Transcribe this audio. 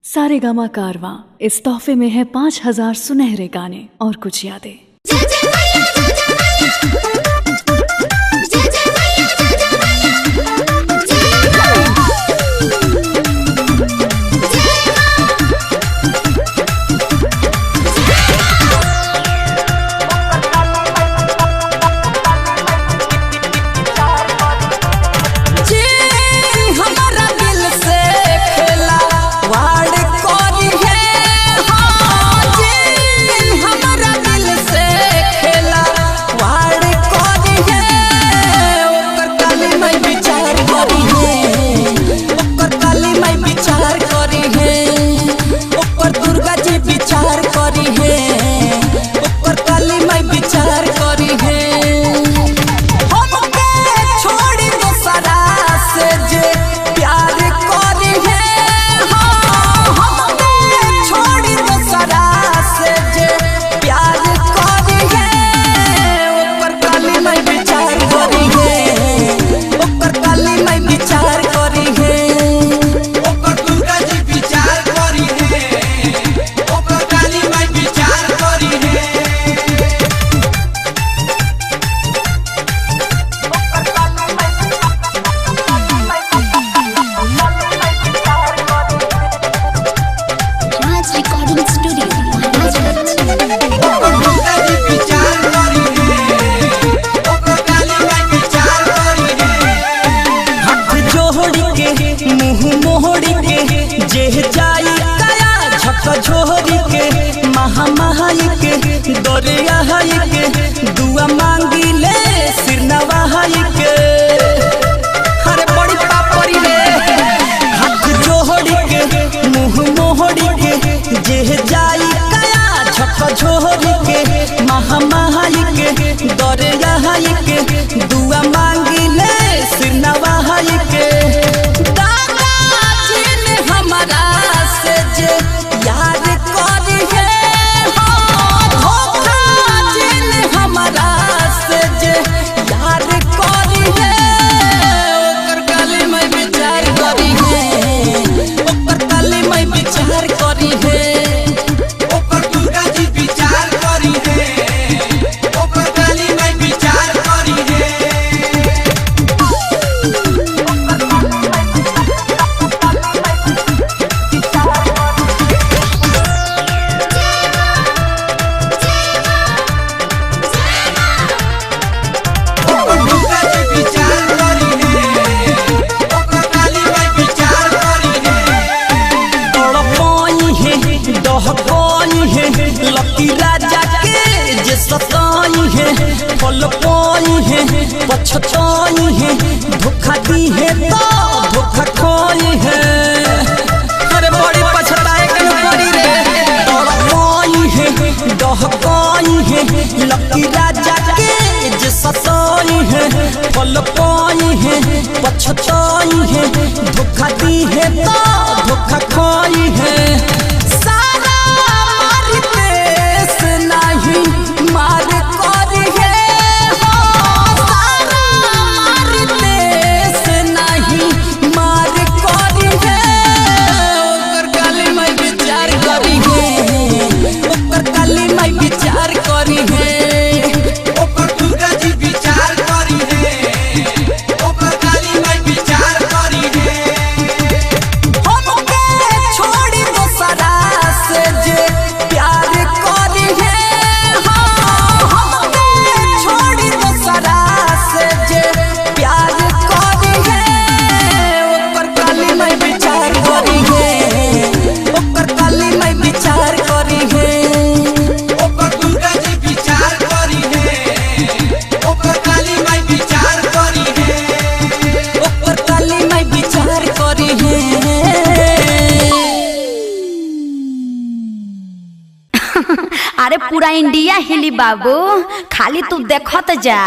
सारेगामा कारवां इस तोहफे में है 5000 सुनहरे गाने और कुछ यादें। झोरी के महामाई के दरिया के दुआ मांगी ले सिर नवाई के। अरे बड़ी पापड़ी रे हाथ जोड़ी के मुँह मोहड़ी के जे जाई कया झक झोरी के महामाई के दरिया के दुआ मांगी ले सिर नवाई के। दादा जी हमारा से जे यार करी है हो धोखा जिन हमारा से जे यार करी है ओकर काली मैं विचार करी है ओकर काली मैं विचार करी है ओकर दुर्गा जी विचार करी है ओकर काली मैं विचार करी है। लकी राजा के जे सताई है फल पाई है पछताई है धोखा दी है तो धोखा खाई है। अरे बड़ी पछताए के पड़ी रे तड़पाई है डहकाई है लकी राजा के जे सताई है फल पाई है पछताई है धोखा दी है तो धोखा खाई है। अरे पूरा इंडिया हिली बाबू, खाली तू देखत जा।